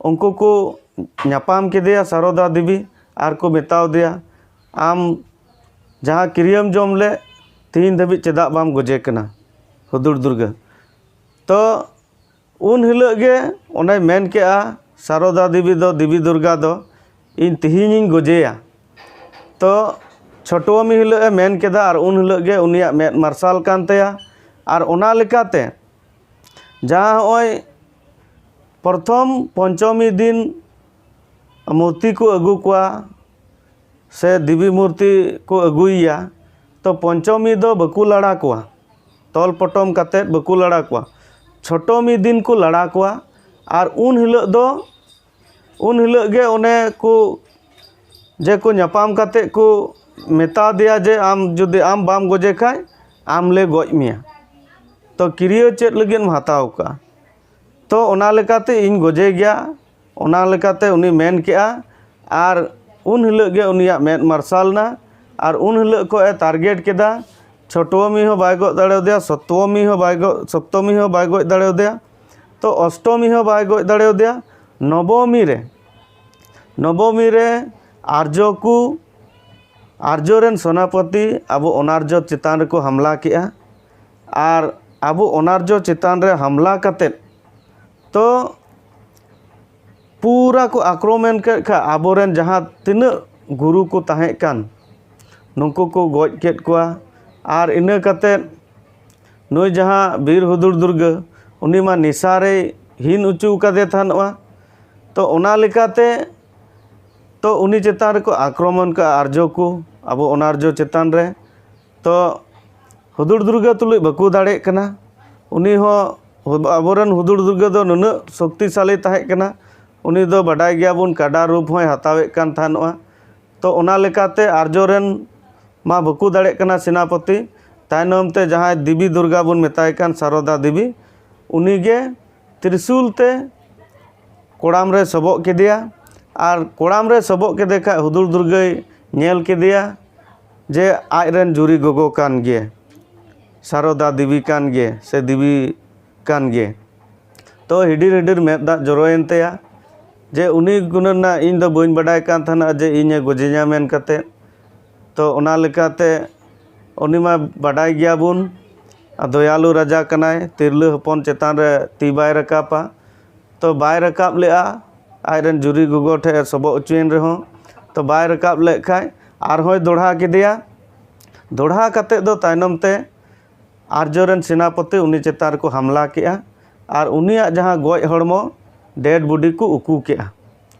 ᱩᱱᱠᱩ ᱠᱚ ᱧᱟᱯᱟᱢ ᱠᱮᱫᱮᱭᱟ ᱥᱟᱨᱚᱫᱟ ᱫᱮᱵᱤ ᱟᱨ ᱠᱚ ᱢᱮᱛᱟᱣ ᱫᱮᱭᱟ, "ᱟᱢ ᱡᱟᱦᱟᱸ ᱠᱤᱨᱭᱟᱹᱢ ᱡᱚᱢ ᱞᱮᱫ, ᱛᱤᱦᱤᱧ ᱫᱷᱟᱹᱵᱤᱡ ᱪᱮᱫᱟᱜ ᱵᱟᱢ ᱜᱚᱡᱮ ᱠᱟᱱᱟ ᱦᱩᱫᱩᱲ ᱫᱩᱨᱜᱟᱹ?" ᱛᱚ ᱩᱱ ᱦᱤᱞᱳᱜ ᱜᱮ ᱚᱱᱮ ᱢᱮᱱ ᱠᱮᱜᱼᱟ, ᱥᱟᱨᱚᱫᱟ ᱫᱮᱵᱤ ᱫᱚ, ᱫᱮᱵᱤ ᱫᱩᱨᱜᱟ ᱫᱚ, "ᱤᱧ ᱛᱤᱦᱤᱧᱤᱧ ᱜᱚᱡᱮᱭᱟ᱾" ᱛᱚ ᱪᱷᱚᱴᱣᱟᱢᱤ ᱦᱤᱞᱳᱜ ᱮ ᱢᱮᱱ ᱠᱮᱫᱟ ᱟᱨ ᱩᱱ ᱦᱤᱞᱳᱜ ᱜᱮ ᱩᱱᱤᱭᱟᱜ ᱢᱮᱫ ᱢᱟᱨᱥᱟᱞ ᱠᱟᱱ ᱛᱟᱭᱟ᱾ ᱟᱨ ᱚᱱᱟ ᱞᱮᱠᱟᱛᱮ ᱡᱟᱦᱟᱸ ᱦᱚᱸᱜᱼᱚᱭ ᱯᱨᱚᱛᱷᱚᱢ ᱯᱚᱧᱪᱚᱢᱤ ᱫᱤᱱ ᱢᱩᱨᱛᱤ ᱠᱚ ᱟᱹᱜᱩ ᱠᱚᱣᱟ ᱥᱮ ᱫᱮᱵᱤ ᱢᱩᱨᱛᱤ ᱠᱚ ᱟᱹᱜᱩᱭᱮᱭᱟ, ᱛᱚ ᱯᱚᱧᱪᱚᱢᱤ ᱫᱚ ᱵᱟᱠᱚ ᱞᱟᱲᱟ ᱠᱚᱣᱟ, ᱛᱚᱞ ᱯᱚᱴᱚᱢ ᱠᱟᱛᱮᱫ ᱵᱟᱠᱚ ᱞᱟᱲᱟ ᱠᱚᱣᱟ᱾ ᱪᱷᱚᱴᱚᱢᱤ ᱫᱤᱱ ᱠᱚ ᱞᱟᱲᱟ ᱠᱚᱣᱟ᱾ ᱟᱨ ᱩᱱ ᱦᱤᱞᱳᱜ ᱫᱚ, ᱩᱱ ᱦᱤᱞᱳᱜ ᱜᱮ ᱚᱱᱮ ᱠᱚ ᱡᱮ ᱠᱚ ᱧᱟᱯᱟᱢ ᱠᱟᱛᱮᱫ ᱠᱚ ᱢᱮᱛᱟ ᱫᱮᱭᱟ ᱡᱮ, "ᱟᱢ ᱡᱩᱫᱤ ᱟᱢ ᱵᱟᱢ ᱜᱚᱡᱮ ᱠᱷᱟᱡ, ᱟᱢ ᱞᱮ ᱜᱚᱡ ᱢᱮᱭᱟ, ᱛᱚ ᱠᱤᱨᱭᱟᱹ ᱪᱮᱫ ᱞᱟᱹᱜᱤᱫ ᱮᱢ ᱦᱟᱛᱟᱣ ᱠᱟᱜᱼᱟ?" ᱛᱚ ᱚᱱᱟ ᱞᱮᱠᱟᱛᱮ ᱤᱧ ᱜᱚᱡᱮ ᱜᱮᱭᱟ, ᱚᱱᱟ ᱞᱮᱠᱟᱛᱮ ᱩᱱᱤ ᱢᱮᱱ ᱠᱮᱜᱼᱟ᱾ ᱟᱨ ᱩᱱ ᱦᱤᱞᱳᱜ ᱜᱮ ᱩᱱᱤᱭᱟᱜ ᱢᱮᱫ ᱢᱟᱨᱥᱟᱞ ᱮᱱᱟ᱾ ᱟᱨ ᱩᱱ ᱦᱤᱞᱳᱜ ᱠᱷᱚᱱ ᱮ ᱴᱟᱨᱜᱮᱴ ᱠᱮᱫᱟ, ᱪᱷᱚᱴᱣᱟᱢᱤ ᱦᱚᱸ ᱵᱟᱭ ᱜᱚᱡ ᱫᱟᱲᱮᱭᱟᱫᱮᱭᱟ, ᱥᱚᱛᱣᱟᱢᱤ ᱦᱚᱸ ᱵᱟᱭ ᱜᱚᱡ, ᱥᱚᱯᱛᱚᱢᱤ ᱦᱚᱸ ᱵᱟᱭ ᱜᱚᱡ ᱫᱟᱲᱮᱭᱟᱫᱮᱭᱟ, ᱛᱚ ᱚᱥᱴᱚᱢᱤ ᱦᱚᱸ ᱵᱟᱭ ᱜᱚᱡ ᱫᱟᱲᱮᱭᱟᱫᱮᱭᱟ᱾ ᱱᱚᱵᱚᱢᱤ ᱨᱮ, ᱱᱚᱵᱚᱢᱤ ᱨᱮ ᱟᱨᱡᱚ ᱠᱚ, ᱟᱨᱡᱚ ᱨᱮᱱ ᱥᱮᱱᱟᱯᱚᱛᱤ ᱟᱵᱚ ᱚᱱᱟᱨᱡᱚ ᱪᱮᱛᱟᱱ ᱨᱮᱠᱚ ᱦᱟᱢᱞᱟ ᱠᱮᱜᱼᱟ᱾ ᱟᱨ ᱟᱵᱚ ᱚᱱᱟᱨᱡᱚ ᱪᱮᱛᱟᱱ ᱨᱮ ᱦᱟᱢᱞᱟ ᱠᱟᱛᱮᱫ ᱛᱚ ᱯᱩᱨᱟ ᱠᱚ ᱟᱠᱨᱚᱢᱚᱱ ᱠᱮᱫ ᱠᱷᱟᱱ ᱟᱵᱚᱨᱮᱱ ᱡᱟᱦᱟᱸ ᱛᱤᱱᱟᱹᱜ ᱜᱩᱨᱩ ᱠᱚ ᱛᱟᱦᱮᱸ ᱠᱟᱱ, ᱱᱩᱠᱩ ᱠᱚ ᱜᱚᱡ ᱠᱮᱫ ᱠᱚᱣᱟ᱾ ᱟᱨ ᱤᱱᱟᱹ ᱠᱟᱛᱮᱫ ᱱᱩᱭ ᱡᱟᱦᱟᱸ ᱵᱤᱨ ᱦᱩᱫᱩᱲ ᱫᱩᱨᱜᱟᱹ, ᱩᱱᱤ ᱢᱟ ᱱᱮᱥᱟ ᱨᱮᱭ ᱦᱤᱱ ᱚᱪᱚ ᱟᱠᱟᱫᱮ ᱛᱟᱦᱮᱱᱚᱜᱼᱟ᱾ ᱛᱚ ᱚᱱᱟ ᱞᱮᱠᱟᱛᱮ ᱛᱚ ᱩᱱᱤ ᱪᱮᱛᱟᱱ ᱨᱮᱠᱚ ᱟᱠᱨᱚᱢᱚᱱ ᱠᱟᱜᱼᱟ ᱟᱨᱡᱚ ᱠᱚ, ᱟᱵᱚ ᱚᱱᱟᱨᱡᱚ ᱪᱮᱛᱟᱱ ᱨᱮ᱾ ᱛᱚ ᱦᱩᱫᱩᱲ ᱫᱩᱨᱜᱟᱹ ᱛᱩᱞᱩᱡ ᱵᱟᱠᱚ ᱫᱟᱲᱮᱜ ᱠᱟᱱᱟ᱾ ᱩᱱᱤ ᱦᱚᱸ, ᱟᱵᱚᱨᱮᱱ ᱦᱩᱫᱩᱲ ᱫᱩᱨᱜᱟᱹ ᱫᱚ ᱱᱩᱱᱟᱹᱜ ᱥᱚᱠᱛᱤᱥᱟᱞᱤ ᱛᱟᱦᱮᱸ ᱠᱟᱱᱟ, ᱩᱱᱤ ᱫᱚ ᱵᱟᱰᱟᱭ ᱜᱮᱭᱟᱵᱚᱱ ᱠᱟᱰᱟ ᱨᱩᱯ ᱦᱚᱸᱭ ᱦᱟᱛᱟᱣᱮᱫ ᱠᱟᱱ ᱛᱟᱦᱮᱱᱚᱜᱼᱟ᱾ ᱛᱚ ᱚᱱᱟ ᱞᱮᱠᱟᱛᱮ ᱟᱨᱡᱚ ᱨᱮᱱ ᱢᱟ ᱵᱟᱠᱚ ᱫᱟᱲᱮᱜ ᱠᱟᱱᱟ ᱥᱮᱱᱟᱯᱚᱛᱤ᱾ ᱛᱟᱭᱱᱚᱢ ᱛᱮ ᱡᱟᱦᱟᱸᱭ ᱫᱮᱵᱤ ᱫᱩᱨᱜᱟ ᱵᱚᱱ ᱢᱮᱛᱟᱭ ᱠᱟᱱ, ᱥᱟᱨᱚᱫᱟ ᱫᱮᱵᱤ, ᱩᱱᱤ ᱜᱮ ᱛᱨᱤᱥᱩᱞ ᱛᱮ ᱠᱚᱲᱟᱢ ᱨᱮ ᱥᱚᱵᱚᱜ ᱠᱮᱫᱮᱭᱟ᱾ ᱟᱨ ᱠᱚᱲᱟᱢ ᱨᱮ ᱥᱚᱵᱚᱜ ᱠᱮᱫᱮ ᱠᱷᱟᱡ ᱦᱩᱫᱩᱲ ᱫᱩᱨᱜᱟᱹᱭ ᱧᱮᱞ ᱠᱮᱫᱮᱭᱟ ᱡᱮ ᱟᱡ ᱨᱮᱱ ᱡᱩᱨᱤ ᱜᱚᱜᱚ ᱠᱟᱱ ᱜᱮ, ᱥᱟᱨᱚᱫᱟ ᱫᱮᱵᱤ ᱠᱟᱱ ᱜᱮ, ᱥᱮ ᱫᱮᱵᱤ ᱠᱟᱱ ᱜᱮ᱾ ᱛᱚ ᱦᱤᱰᱤᱨ ᱦᱤᱰᱤᱨ ᱢᱮᱫ ᱫᱟᱜ ᱡᱚᱨᱚᱭᱮᱱ ᱛᱟᱭᱟ ᱡᱮ ᱩᱱᱤ ᱜᱩᱱᱟᱹᱱᱟ, "ᱤᱧ ᱫᱚ ᱵᱟᱹᱧ ᱵᱟᱰᱟᱭ ᱠᱟᱱ ᱛᱟᱦᱮᱱᱟ ᱡᱮ ᱤᱧᱮ ᱜᱚᱡᱮᱧᱟ" ᱢᱮᱱ ᱠᱟᱛᱮ᱾ ᱛᱚ ᱚᱱᱟ ᱞᱮᱠᱟᱛᱮ ᱩᱱᱤ ᱢᱟ ᱵᱟᱰᱟᱭ ᱜᱮᱭᱟᱵᱚᱱ, ᱫᱚᱭᱟᱞᱩ ᱨᱟᱡᱟ ᱠᱟᱱᱟᱭ, ᱛᱤᱨᱞᱟᱹ ᱦᱚᱯᱚᱱ ᱪᱮᱛᱟᱱ ᱨᱮ ᱛᱤ ᱵᱟᱭ ᱨᱟᱠᱟᱵᱟ᱾ ᱛᱚ ᱵᱟᱭ ᱨᱟᱠᱟᱵ ᱞᱮᱜᱼᱟ, ᱟᱡᱨᱮᱱ ᱡᱩᱨᱤ ᱜᱚᱜᱚ ᱴᱷᱮᱡ ᱮ ᱥᱚᱵᱚᱜ ᱦᱚᱪᱚᱭᱮᱱ ᱨᱮᱦᱚᱸ᱾ ᱛᱚ ᱵᱟᱭ ᱨᱟᱠᱟᱵ ᱞᱮᱫ ᱠᱷᱟᱡ ᱟᱨᱦᱚᱸᱭ ᱫᱚᱲᱦᱟ ᱠᱮᱫᱮᱭᱟ᱾ ᱫᱚᱲᱦᱟ ᱠᱟᱛᱮ ᱫᱚ ᱛᱟᱭᱱᱚᱢ ᱛᱮ ᱟᱨᱡᱚ ᱨᱮᱱ ᱥᱮᱱᱟᱯᱚᱛᱤ ᱩᱱᱤ ᱪᱮᱛᱟᱱ ᱨᱮᱠᱚ ᱦᱟᱢᱞᱟ ᱠᱮᱜᱼᱟ᱾ ᱟᱨ ᱩᱱᱤᱭᱟᱜ ᱡᱟᱦᱟᱸ ᱜᱚᱡ ᱦᱚᱲᱢᱚ, ᱰᱮᱰ ᱵᱚᱰᱤ ᱠᱚ ᱩᱠᱩ ᱠᱮᱜᱼᱟ᱾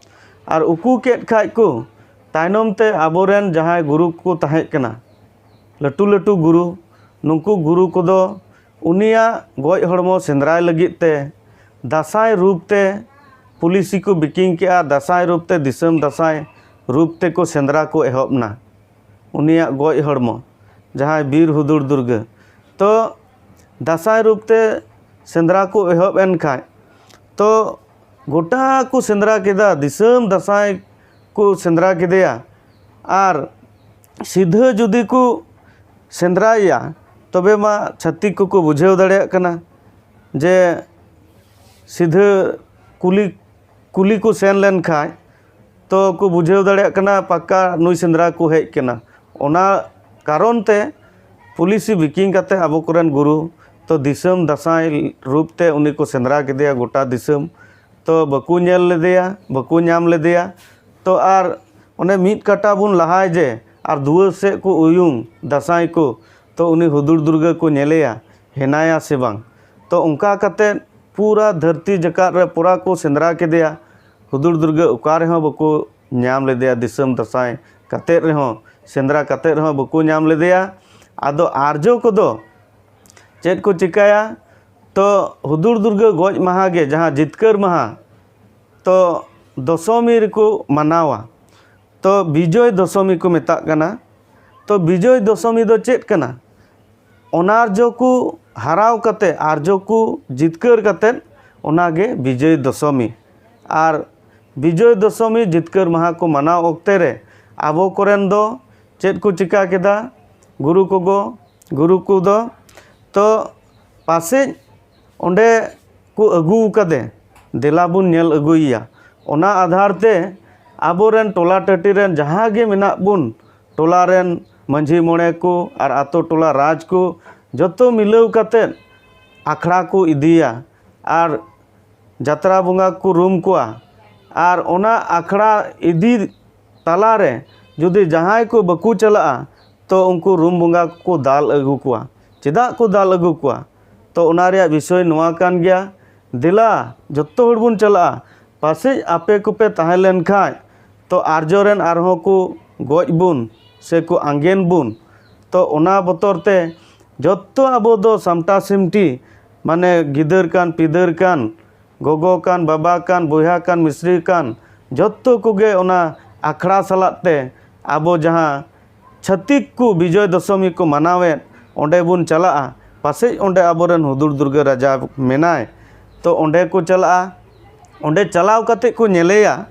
ᱟᱨ ᱩᱠᱩ ᱠᱮᱫ ᱠᱷᱟᱡ ᱠᱚ, ᱛᱟᱭᱱᱚᱢ ᱛᱮ ᱟᱵᱚᱨᱮᱱ ᱡᱟᱦᱟᱸᱭ ᱜᱩᱨᱩ ᱠᱚ ᱛᱟᱦᱮᱸ ᱠᱟᱱᱟ, ᱞᱟᱹᱴᱩ ᱞᱟᱹᱴᱩ ᱜᱩᱨᱩ, ᱱᱩᱠᱩ ᱜᱩᱨᱩ ᱠᱚᱫᱚ ᱩᱱᱤᱭᱟᱜ ᱜᱚᱡ ᱦᱚᱲᱢᱚ ᱥᱮᱸᱫᱽᱨᱟᱭ ᱞᱟᱹᱜᱤᱫ ᱛᱮ ᱫᱟᱸᱥᱟᱭ ᱨᱩᱯ ᱛᱮ ᱯᱩᱞᱤᱥᱤ ᱠᱚ ᱵᱤᱠᱤᱝ ᱠᱮᱜᱼᱟ, ᱫᱟᱸᱥᱟᱭ ᱨᱩᱯ ᱛᱮ, ᱫᱤᱥᱚᱢ ᱫᱟᱸᱥᱟᱭ ᱨᱩᱯ ᱛᱮᱠᱚ ᱥᱮᱸᱫᱽᱨᱟ ᱠᱚ ᱮᱦᱚᱵ ᱮᱱᱟ᱾ ᱩᱱᱤᱭᱟᱜ ᱜᱚᱡ ᱦᱚᱲᱢᱚ, ᱡᱟᱦᱟᱸᱭ ᱵᱤᱨ ᱦᱩᱫᱩᱲ ᱫᱩᱨᱜᱟᱹ, ᱛᱚ ᱫᱟᱸᱥᱟᱭ ᱨᱩᱯ ᱛᱮ ᱥᱮᱸᱫᱽᱨᱟ ᱠᱚ ᱮᱦᱚᱵ ᱮᱱ ᱠᱷᱟᱡ, ᱛᱚ ᱜᱚᱴᱟ ᱠᱚ ᱥᱮᱸᱫᱽᱨᱟ ᱠᱮᱫᱟ, ᱫᱤᱥᱚᱢ ᱫᱟᱸᱥᱟᱭ ᱠᱚ ᱥᱮᱸᱫᱽᱨᱟ ᱠᱮᱫᱮᱭᱟ᱾ ᱟᱨ ᱥᱤᱫᱷᱟᱹ ᱡᱩᱫᱤ ᱠᱚ ᱥᱮᱸᱫᱽᱨᱟᱭᱮᱭᱟ, ᱛᱚᱵᱮ ᱢᱟ ᱪᱷᱟᱹᱛᱤᱠ ᱠᱚᱠᱚ ᱵᱩᱡᱷᱟᱹᱣ ᱫᱟᱲᱮᱭᱟᱜ ᱠᱟᱱᱟ ᱡᱮ ᱥᱤᱫᱷᱟᱹ ᱠᱩᱞᱤ, ᱠᱩᱞᱤ ᱠᱚ ᱥᱮᱱ ᱞᱮᱱ ᱠᱷᱟᱡ, ᱛᱚ ᱠᱚ ᱵᱩᱡᱷᱟᱹᱣ ᱫᱟᱲᱮᱭᱟᱜ ᱠᱟᱱᱟ ᱯᱟᱠᱟ ᱱᱩᱭ ᱥᱮᱸᱫᱽᱨᱟ ᱠᱚ ᱦᱮᱡ ᱠᱟᱱᱟ᱾ ᱚᱱᱟ ᱠᱟᱨᱚᱱ ᱛᱮ ᱯᱩᱞᱤᱥᱤ ᱵᱤᱠᱤᱝ ᱠᱟᱛᱮ ᱟᱵᱚ ᱠᱚᱨᱮᱱ ᱜᱩᱨᱩ ᱛᱚ ᱫᱤᱥᱚᱢ ᱫᱟᱸᱥᱟᱭ ᱨᱩᱯ ᱛᱮ ᱩᱱᱤ ᱠᱚ ᱥᱮᱸᱫᱽᱨᱟ ᱠᱮᱫᱮᱭᱟ ᱜᱚᱴᱟ ᱫᱤᱥᱚᱢ᱾ ᱛᱚ ᱵᱟᱠᱚ ᱧᱮᱞ ᱞᱮᱫᱮᱭᱟ, ᱵᱟᱠᱚ ᱧᱟᱢ ᱞᱮᱫᱮᱭᱟ᱾ ᱛᱚ ᱟᱨ ᱚᱱᱮ ᱢᱤᱫ ᱠᱟᱴᱟ ᱵᱚᱱ ᱞᱟᱦᱟᱭ ᱡᱮ ᱟᱨ ᱫᱩᱣᱟᱹᱨ ᱥᱮᱫ ᱠᱚ ᱩᱭᱩᱝ ᱫᱟᱸᱥᱟᱭ ᱠᱚ, ᱛᱚ ᱩᱱᱤ ᱦᱩᱫᱩᱲ ᱫᱩᱨᱜᱟᱹ ᱠᱚ ᱧᱮᱞᱮᱭᱟ, ᱦᱮᱱᱟᱭᱟ ᱥᱮ ᱵᱟᱝ᱾ ᱛᱚ ᱚᱱᱠᱟ ᱠᱟᱛᱮ ᱯᱩᱨᱟ ᱫᱷᱟᱹᱨᱛᱤ ᱡᱟᱠᱟᱛ ᱨᱮ ᱯᱩᱨᱟ ᱠᱚ ᱥᱮᱸᱫᱽᱨᱟ ᱠᱮᱫᱮᱭᱟ᱾ ᱦᱩᱫᱩᱲ ᱫᱩᱨᱜᱟᱹ ᱚᱠᱟ ᱨᱮᱦᱚᱸ ᱵᱟᱠᱚ ᱧᱟᱢ ᱞᱮᱫᱮᱭᱟ, ᱫᱤᱥᱚᱢ ᱫᱟᱸᱥᱟᱭ ᱠᱟᱛᱮ ᱨᱮᱦᱚᱸ, ᱥᱮᱸᱫᱽᱨᱟ ᱠᱟᱛᱮ ᱨᱮᱦᱚᱸ ᱵᱟᱠᱚ ᱧᱟᱢ ᱞᱮᱫᱮᱭᱟ᱾ ᱟᱫᱚ ᱟᱨᱡᱚ ᱠᱚᱫᱚ ᱪᱮᱫ ᱠᱚ ᱪᱤᱠᱟᱹᱭᱟ? ᱛᱚ ᱦᱩᱫᱩᱲ ᱫᱩᱨᱜᱟᱹ ᱜᱚᱡ ᱢᱟᱦᱟ ᱜᱮ, ᱡᱟᱦᱟᱸ ᱡᱤᱛᱠᱟᱹᱨ ᱢᱟᱦᱟ, ᱛᱚ ᱫᱚᱥᱚᱢᱤ ᱨᱮᱠᱚ ᱢᱟᱱᱟᱣᱟ᱾ ᱛᱚ ᱵᱤᱡᱚᱭ ᱫᱚᱥᱚᱢᱤ ᱠᱚ ᱢᱮᱛᱟᱜ ᱠᱟᱱᱟ᱾ ᱛᱚ ᱵᱤᱡᱚᱭ ᱫᱚᱥᱚᱢᱤ ᱫᱚ ᱪᱮᱫ ᱠᱟᱱᱟ? ᱚᱱᱟᱨᱡᱚ ᱠᱚ ᱦᱟᱨᱟᱣ ᱠᱟᱛᱮ, ᱟᱨᱡᱚ ᱠᱚ ᱡᱤᱛᱠᱟᱹᱨ ᱠᱟᱛᱮ, ᱚᱱᱟᱜᱮ ᱵᱤᱡᱚᱭ ᱫᱚᱥᱚᱢᱤ᱾ ᱟᱨ ᱵᱤᱡᱚᱭ ᱫᱚᱥᱚᱢᱤ ᱡᱤᱛᱠᱟᱹᱨ ᱢᱟᱦᱟ ᱠᱚ ᱢᱟᱱᱟᱣ ᱚᱠᱛᱮ ᱨᱮ ᱟᱵᱚ ᱠᱚᱨᱮᱱ ᱫᱚ ᱪᱮᱫ ᱠᱚ ᱪᱤᱠᱟ ᱠᱮᱫᱟ? ᱜᱩᱨᱩ ᱠᱚᱜᱚ, ᱜᱩᱨᱩ ᱠᱚᱫᱚ ᱛᱚ ᱯᱟᱥᱮᱡ ᱚᱸᱰᱮ ᱠᱚ ᱟᱹᱜᱩ ᱟᱠᱟᱫᱮ, ᱫᱮᱞᱟ ᱵᱚᱱ ᱧᱮᱞ ᱟᱹᱜᱩᱭᱮᱭᱟ᱾ ᱚᱱᱟ ᱟᱫᱷᱟᱨ ᱛᱮ ᱟᱵᱚᱨᱮᱱ ᱴᱚᱞᱟ ᱴᱟᱺᱰᱤ ᱨᱮᱱ ᱡᱟᱦᱟᱸ ᱜᱮ ᱢᱮᱱᱟᱜ ᱵᱚᱱ, ᱴᱚᱞᱟ ᱨᱮᱱ ᱢᱟᱹᱡᱷᱤ ᱢᱚᱬᱮ ᱠᱚ ᱟᱨ ᱟᱛᱳ ᱴᱚᱞᱟ ᱨᱟᱡᱽ ᱠᱚ ᱡᱚᱛᱚ ᱢᱤᱞᱟᱹᱣ ᱠᱟᱛᱮᱫ ᱟᱠᱷᱲᱟ ᱠᱚ ᱤᱫᱤᱭᱟ ᱟᱨ ᱡᱟᱛᱨᱟ ᱵᱚᱸᱜᱟ ᱠᱚ ᱨᱩᱢ ᱠᱚᱣᱟ᱾ ᱟᱨ ᱚᱱᱟ ᱟᱠᱷᱲᱟ ᱤᱫᱤ ᱛᱟᱞᱟᱨᱮ ᱡᱩᱫᱤ ᱡᱟᱦᱟᱸᱭ ᱠᱚ ᱵᱟᱠᱚ ᱪᱟᱞᱟᱜᱼᱟ, ᱛᱚ ᱩᱱᱠᱩ ᱨᱩᱢ ᱵᱚᱸᱜᱟ ᱠᱚ ᱫᱟᱞ ᱟᱹᱜᱩ ᱠᱚᱣᱟ᱾ ᱪᱮᱫᱟᱜ ᱠᱚ ᱫᱟᱞ ᱟᱹᱜᱩ ᱠᱚᱣᱟ? ᱛᱚ ᱚᱱᱟ ᱨᱮᱭᱟᱜ ᱵᱤᱥᱚᱭ ᱱᱚᱣᱟ ᱠᱟᱱ ᱜᱮᱭᱟ, ᱫᱮᱞᱟ ᱡᱚᱛᱚ ᱦᱚᱲ ᱵᱚᱱ ᱪᱟᱞᱟᱜᱼᱟ, ᱯᱟᱥᱮᱡ ᱟᱯᱮ ᱠᱚᱯᱮ ᱛᱟᱦᱮᱸ ᱞᱮᱱ ᱠᱷᱟᱡ ᱛᱚ ᱟᱨᱡᱚ ᱨᱮᱱ ᱟᱨᱦᱚᱸ ᱠᱚ ᱜᱚᱡ ᱵᱚᱱ ᱥᱮ ᱠᱚ ᱟᱸᱜᱮᱱ ᱵᱚᱱ᱾ ᱛᱚ ᱚᱱᱟ ᱵᱚᱛᱚᱨ ᱛᱮ ᱡᱚᱛᱚ ᱟᱵᱚ ᱫᱚ ᱥᱟᱢᱴᱟ ᱥᱤᱢᱴᱤ, ᱢᱟᱱᱮ ᱜᱤᱫᱟᱹᱨ ᱠᱟᱱ ᱯᱤᱫᱟᱹᱨ ᱠᱟᱱ, ᱜᱚᱜᱚ ᱠᱟᱱ, ᱵᱟᱵᱟ ᱠᱟᱱ, ᱵᱚᱭᱦᱟ ᱠᱟᱱ, ᱢᱤᱥᱨᱤ ᱠᱟᱱ, ᱡᱚᱛᱚ ᱠᱚᱜᱮ ᱚᱱᱟ ᱟᱠᱷᱲᱟ ᱥᱟᱞᱟᱜ ᱛᱮ ᱟᱵᱚ ᱡᱟᱦᱟᱸ ᱪᱷᱟᱹᱛᱤᱠ ᱠᱚ ᱵᱤᱡᱚᱭ ᱫᱚᱥᱚᱢᱤ ᱠᱚ ᱢᱟᱱᱟᱣᱮᱫ, ᱚᱸᱰᱮ ᱵᱚᱱ ᱪᱟᱞᱟᱜᱼᱟ᱾ ᱯᱟᱥᱮᱡ ᱚᱸᱰᱮ ᱟᱵᱚᱨᱮᱱ ᱦᱩᱫᱩᱲ ᱫᱩᱨᱜᱟᱹ ᱨᱟᱡᱟ ᱢᱮᱱᱟᱭ᱾ ᱛᱚ ᱚᱸᱰᱮ ᱠᱚ ᱪᱟᱞᱟᱜᱼᱟ, ᱚᱸᱰᱮ ᱪᱟᱞᱟᱣ ᱠᱟᱛᱮ ᱠᱚ ᱧᱮᱞᱮᱭᱟ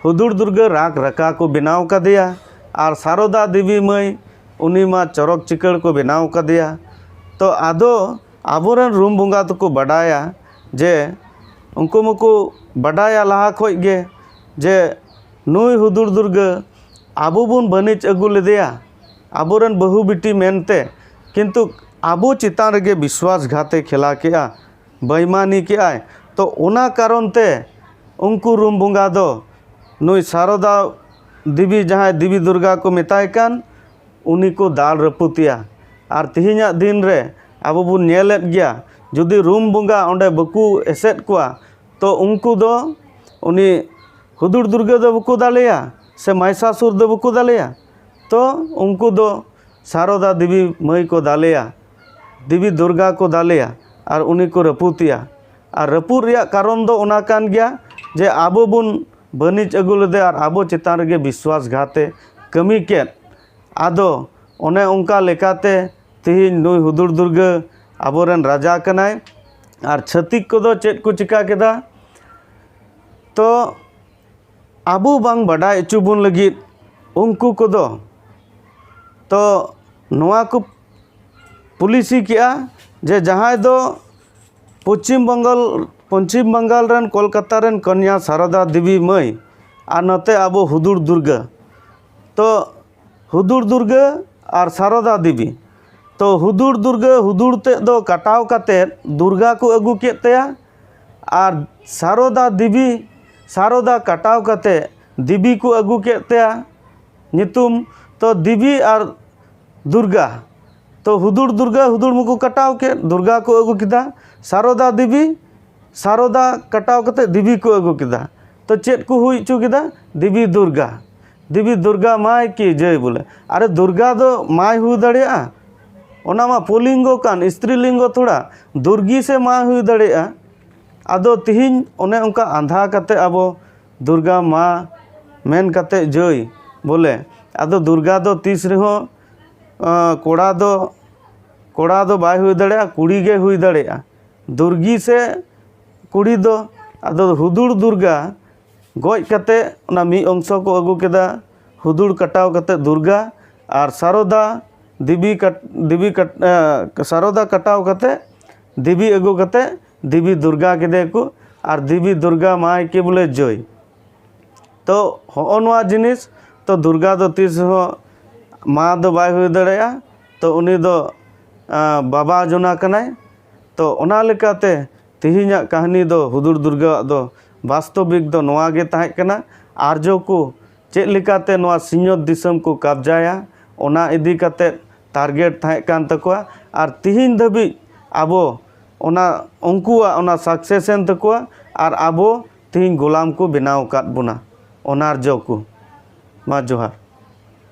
ᱦᱩᱫᱩᱲ ᱫᱩᱨᱜᱟᱹ ᱨᱟᱜᱽ ᱨᱟᱠᱟ ᱠᱚ ᱵᱮᱱᱟᱣ ᱠᱟᱫᱮᱭᱟ᱾ ᱟᱨ ᱥᱟᱨᱚᱫᱟ ᱫᱮᱵᱤ ᱢᱟᱹᱭ, ᱩᱱᱤ ᱢᱟ ᱪᱚᱨᱚᱠ ᱪᱤᱠᱟᱹᱲ ᱠᱚ ᱵᱮᱱᱟᱣ ᱠᱟᱫᱮᱭᱟ᱾ ᱛᱚ ᱟᱫᱚ ᱟᱵᱚᱨᱮᱱ ᱨᱩᱢ ᱵᱚᱸᱜᱟ ᱫᱚᱠᱚ ᱵᱟᱰᱟᱭᱟ ᱡᱮ, ᱩᱱᱠᱩ ᱢᱟᱠᱚ ᱵᱟᱰᱟᱭᱟ ᱞᱟᱦᱟ ᱠᱷᱚᱡ ᱜᱮ ᱡᱮ ᱱᱩᱭ ᱦᱩᱫᱩᱲ ᱫᱩᱨᱜᱟᱹ ᱟᱵᱚ ᱵᱚᱱ ᱵᱟᱹᱱᱤᱡ ᱟᱹᱜᱩ ᱞᱮᱫᱮᱭᱟ ᱟᱵᱚᱨᱮᱱ ᱵᱟᱹᱦᱩ ᱵᱤᱴᱤ ᱢᱮᱱᱛᱮ, ᱠᱤᱱᱛᱩ ᱟᱵᱚ ᱪᱮᱛᱟᱱ ᱨᱮᱜᱮ ᱵᱤᱥᱣᱟᱥ ᱜᱷᱟᱛᱮ ᱠᱷᱮᱞᱟ ᱠᱮᱜᱼᱟ, ᱵᱮᱭᱢᱟᱱᱤ ᱠᱮᱜᱼᱟᱭ᱾ ᱛᱚ ᱚᱱᱟ ᱠᱟᱨᱚᱱ ᱛᱮ ᱩᱱᱠᱩ ᱨᱩᱢ ᱵᱚᱸᱜᱟ ᱫᱚ ᱱᱩᱭ ᱥᱟᱨᱚᱫᱟ ᱫᱮᱵᱤ, ᱡᱟᱦᱟᱸᱭ ᱫᱮᱵᱤ ᱫᱩᱨᱜᱟ ᱠᱚ ᱢᱮᱛᱟᱭ ᱠᱟᱱ, ᱩᱱᱤ ᱠᱚ ᱫᱟᱞ ᱨᱟᱹᱯᱩᱫᱮᱭᱟ᱾ ᱟᱨ ᱛᱮᱦᱮᱧᱟᱜ ᱫᱤᱱ ᱨᱮ ᱟᱵᱚ ᱵᱚᱱ ᱧᱮᱞᱮᱫ ᱜᱮᱭᱟ, ᱡᱩᱫᱤ ᱨᱩᱢ ᱵᱚᱸᱜᱟ ᱚᱸᱰᱮ ᱵᱟᱠᱚ ᱮᱥᱮᱫ ᱠᱚᱣᱟ, ᱛᱚ ᱩᱱᱠᱩ ᱫᱚ ᱩᱱᱤ ᱦᱩᱫᱩᱲ ᱫᱩᱨᱜᱟᱹ ᱫᱚ ᱵᱟᱠᱚ ᱫᱟᱞᱮᱭᱟ ᱥᱮ ᱢᱟᱭᱥᱟᱥᱩᱨ ᱫᱚ ᱵᱟᱠᱚ ᱫᱟᱞᱮᱭᱟ, ᱛᱚ ᱩᱱᱠᱩ ᱫᱚ ᱥᱟᱨᱚᱫᱟ ᱫᱮᱵᱤ ᱢᱟᱹᱭ ᱠᱚ ᱫᱟᱞᱮᱭᱟ, ᱫᱮᱵᱤ ᱫᱩᱨᱜᱟ ᱠᱚ ᱫᱟᱞᱮᱭᱟ ᱟᱨ ᱩᱱᱤ ᱠᱚ ᱨᱟᱹᱯᱩᱫᱮᱭᱟ᱾ ᱟᱨ ᱨᱟᱹᱯᱩᱫ ᱨᱮᱭᱟᱜ ᱠᱟᱨᱚᱱ ᱫᱚ ᱚᱱᱟ ᱠᱟᱱ ᱜᱮᱭᱟ ᱡᱮ ᱟᱵᱚ ᱵᱚᱱ ᱵᱟᱹᱱᱤᱡ ᱟᱹᱜᱩ ᱞᱮᱫᱮ ᱟᱨ ᱟᱵᱚ ᱪᱮᱛᱟᱱ ᱨᱮᱜᱮ ᱵᱤᱥᱣᱟᱥ ᱜᱷᱟᱛᱮ ᱠᱟᱹᱢᱤ ᱠᱮᱫ᱾ ᱟᱫᱚ ᱚᱱᱮ ᱚᱱᱠᱟ ᱞᱮᱠᱟᱛᱮ ᱛᱤᱦᱤᱧ ᱱᱩᱭ ᱦᱩᱫᱩᱲ ᱫᱩᱨᱜᱟᱹ ᱟᱵᱚᱨᱮᱱ ᱨᱟᱡᱟ ᱠᱟᱱᱟᱭ᱾ ᱟᱨ ᱪᱷᱟᱹᱛᱤᱠ ᱠᱚᱫᱚ ᱪᱮᱫ ᱠᱚ ᱪᱤᱠᱟ ᱠᱮᱫᱟ? ᱛᱚ ᱟᱵᱚ ᱵᱟᱝ ᱵᱟᱰᱟᱭ ᱦᱚᱪᱚ ᱵᱚᱱ ᱞᱟᱹᱜᱤᱫ ᱩᱱᱠᱩ ᱠᱚᱫᱚ ᱛᱚ ᱱᱚᱣᱟ ᱠᱚ ᱯᱚᱞᱤᱥᱤ ᱠᱮᱜᱼᱟ ᱡᱮ ᱡᱟᱦᱟᱸᱭ ᱫᱚ ᱯᱚᱪᱷᱤᱢ ᱵᱟᱝᱜᱟᱞ, ᱯᱚᱪᱷᱤᱢ ᱵᱟᱝᱜᱟᱞ ᱨᱮᱱ ᱠᱳᱞᱠᱟᱛᱟ ᱨᱮᱱ ᱠᱚᱱᱭᱟ ᱥᱟᱨᱚᱫᱟ ᱫᱮᱵᱤ ᱢᱟᱹᱭ ᱟᱨ ᱱᱚᱛᱮ ᱟᱵᱚ ᱦᱩᱫᱩᱲ ᱫᱩᱨᱜᱟᱹ, ᱛᱚ ᱦᱩᱫᱩᱲ ᱫᱩᱨᱜᱟᱹ ᱟᱨ ᱥᱟᱨᱚᱫᱟ ᱫᱮᱵᱤ, ᱛᱚ ᱦᱩᱫᱩᱲ ᱫᱩᱨᱜᱟᱹ ᱦᱩᱫᱩᱲ ᱛᱮᱫ ᱫᱚ ᱠᱟᱴᱟᱣ ᱠᱟᱛᱮᱫ ᱫᱩᱨᱜᱟ ᱠᱚ ᱟᱹᱜᱩ ᱠᱮᱫ ᱛᱟᱭᱟ, ᱟᱨ ᱥᱟᱨᱚᱫᱟ ᱫᱮᱵᱤ, ᱥᱟᱨᱚᱫᱟ ᱠᱟᱴᱟᱣ ᱠᱟᱛᱮᱫ ᱫᱮᱵᱤ ᱠᱚ ᱟᱹᱜᱩ ᱠᱮᱫ ᱛᱟᱭᱟ᱾ ᱧᱩᱛᱩᱢ ᱛᱚ ᱫᱮᱵᱤ ᱟᱨ ᱫᱩᱨᱜᱟ᱾ ᱛᱚ ᱦᱩᱫᱩᱲ ᱫᱩᱨᱜᱟ ᱦᱩᱫᱩᱲ ᱢᱟᱠᱚ ᱠᱟᱴᱟᱣ ᱠᱮᱫ, ᱫᱩᱨᱜᱟ ᱠᱚ ᱟᱹᱜᱩ ᱠᱮᱫᱟ᱾ ᱥᱟᱨᱚᱫᱟ ᱫᱮᱵᱤ, ᱥᱟᱨᱚᱫᱟ ᱠᱟᱴᱟᱣ ᱠᱟᱛᱮ ᱫᱮᱵᱤ ᱠᱚ ᱟᱹᱜᱩ ᱠᱮᱫᱟ᱾ ᱛᱚ ᱪᱮᱫ ᱠᱚ ᱦᱩᱭ ᱦᱚᱪᱚ ᱠᱮᱫᱟ? ᱫᱮᱵᱤ ᱫᱩᱨᱜᱟ᱾ ᱫᱮᱵᱤ ᱫᱩᱨᱜᱟ ᱢᱟᱭ ᱠᱤ ᱡᱟᱹᱭ ᱵᱚᱞᱮ᱾ ᱟᱨᱮ ᱫᱩᱨᱜᱟ ᱫᱚ ᱢᱟᱭ ᱦᱩᱭ ᱫᱟᱲᱮᱭᱟᱜᱼᱟ? ᱚᱱᱟ ᱢᱟ ᱯᱩᱞᱤᱝᱜᱚ ᱠᱟᱱ, ᱥᱛᱨᱤ ᱞᱤᱝᱜᱚ ᱛᱷᱚᱲᱟ᱾ ᱫᱩᱨᱜᱤ ᱥᱮ ᱢᱟᱭ ᱦᱩᱭ ᱫᱟᱲᱮᱭᱟᱜᱼᱟ? ᱟᱫᱚ ᱛᱤᱦᱤᱧ ᱚᱱᱮ ᱚᱱᱠᱟ ᱟᱸᱫᱷᱟ ᱠᱟᱛᱮ ᱟᱵᱚ ᱫᱩᱨᱜᱟ ᱢᱟ ᱢᱮᱱ ᱠᱟᱛᱮ ᱡᱟᱹᱭ ᱵᱚᱞᱮ᱾ ᱟᱫᱚ ᱫᱩᱨᱜᱟ ᱫᱚ ᱛᱤᱥ ᱨᱮᱦᱚᱸ, ᱟᱸ, ᱠᱚᱲᱟ ᱫᱚ, ᱠᱚᱲᱟ ᱫᱚ ᱵᱟᱭ ᱦᱩᱭ ᱫᱟᱲᱮᱭᱟᱜᱼᱟ, ᱠᱩᱲᱤ ᱜᱮ ᱦᱩᱭ ᱫᱟᱲᱮᱭᱟᱜᱼᱟ᱾ ᱫᱩᱨᱜᱤ ᱥᱮ ᱠᱩᱲᱤ ᱫᱚ, ᱟᱫᱚ ᱦᱩᱫᱩᱲ ᱫᱩᱨᱜᱟ ᱜᱚᱡ ᱠᱟᱛᱮ ᱚᱱᱟ ᱢᱤᱫ ᱚᱝᱥᱚ ᱠᱚ ᱟᱹᱜᱩ ᱠᱮᱫᱟ, ᱦᱩᱫᱩᱲ ᱠᱟᱴᱟᱣ ᱠᱟᱛᱮ ᱫᱩᱨᱜᱟ, ᱟᱨ ᱥᱟᱨᱚᱫᱟ ᱫᱮᱵᱤ ᱠᱟᱴ-, ᱫᱮᱵᱤ ᱠᱟᱴ-, ᱮ, ᱥᱟᱨᱚᱫᱟ ᱠᱟᱴᱟᱣ ᱠᱟᱛᱮ ᱫᱮᱵᱤ ᱟᱹᱜᱩ ᱠᱟᱛᱮ ᱫᱮᱵᱤ ᱫᱩᱨᱜᱟ ᱠᱮᱫᱮᱭᱟᱠᱚ, ᱟᱨ ᱫᱮᱵᱤ ᱫᱩᱨᱜᱟ ᱢᱟᱭ ᱠᱮ ᱵᱚᱞᱮ ᱡᱟᱹᱭ᱾ ᱛᱚ ᱦᱚᱸᱜᱼᱚ ᱱᱚᱣᱟ ᱡᱤᱱᱤᱥ, ᱛᱚ ᱫᱩᱨᱜᱟ ᱫᱚ ᱛᱤᱥ ᱦᱚᱸ ᱢᱟ ᱫᱚ ᱵᱟᱭ ᱦᱩᱭ ᱫᱟᱲᱮᱭᱟᱜᱼᱟ, ᱛᱚ ᱩᱱᱤ ᱫᱚ, ᱟ, ᱵᱟᱵᱟ ᱡᱚᱱᱟ ᱠᱟᱱᱟᱭ᱾ ᱛᱚ ᱚᱱᱟ ᱞᱮᱠᱟᱛᱮ ᱛᱮᱦᱮᱧᱟᱜ ᱠᱟᱹᱦᱱᱤ ᱫᱚ ᱦᱩᱫᱩᱲ ᱫᱩᱨᱜᱟᱹᱣᱟᱜ ᱫᱚ ᱵᱟᱥᱛᱚᱵᱤᱠ ᱫᱚ ᱱᱚᱣᱟ ᱜᱮ ᱛᱟᱦᱮᱸ ᱠᱟᱱᱟ᱾ ᱟᱨᱡᱚ ᱠᱚ ᱪᱮᱫ ᱞᱮᱠᱟᱛᱮ ᱱᱚᱣᱟ ᱥᱤᱧᱚᱛ ᱫᱤᱥᱚᱢ ᱠᱚ ᱠᱟᱵᱽᱡᱟᱭᱟ, ᱚᱱᱟ ᱤᱫᱤ ᱠᱟᱛᱮ ᱴᱟᱨᱜᱮᱴ ᱛᱟᱦᱮᱸ ᱠᱟᱱ ᱛᱟᱠᱚᱣᱟ᱾ ᱟᱨ ᱛᱤᱦᱤᱧ ᱫᱷᱟᱹᱵᱤᱡ ᱟᱵᱚ ᱚᱱᱟ, ᱩᱱᱠᱩᱣᱟᱜ ᱚᱱᱟ ᱥᱟᱠᱥᱮᱥ ᱮᱱ ᱛᱟᱠᱚᱣᱟ, ᱟᱨ ᱟᱵᱚ ᱛᱤᱦᱤᱧ ᱜᱳᱞᱟᱢ ᱠᱚ ᱵᱮᱱᱟᱣ ᱟᱠᱟᱫ ᱵᱚᱱᱟ, ᱚᱱᱟᱨᱡᱚ ᱠᱚ᱾ ᱢᱟ ᱡᱚᱦᱟᱨ᱾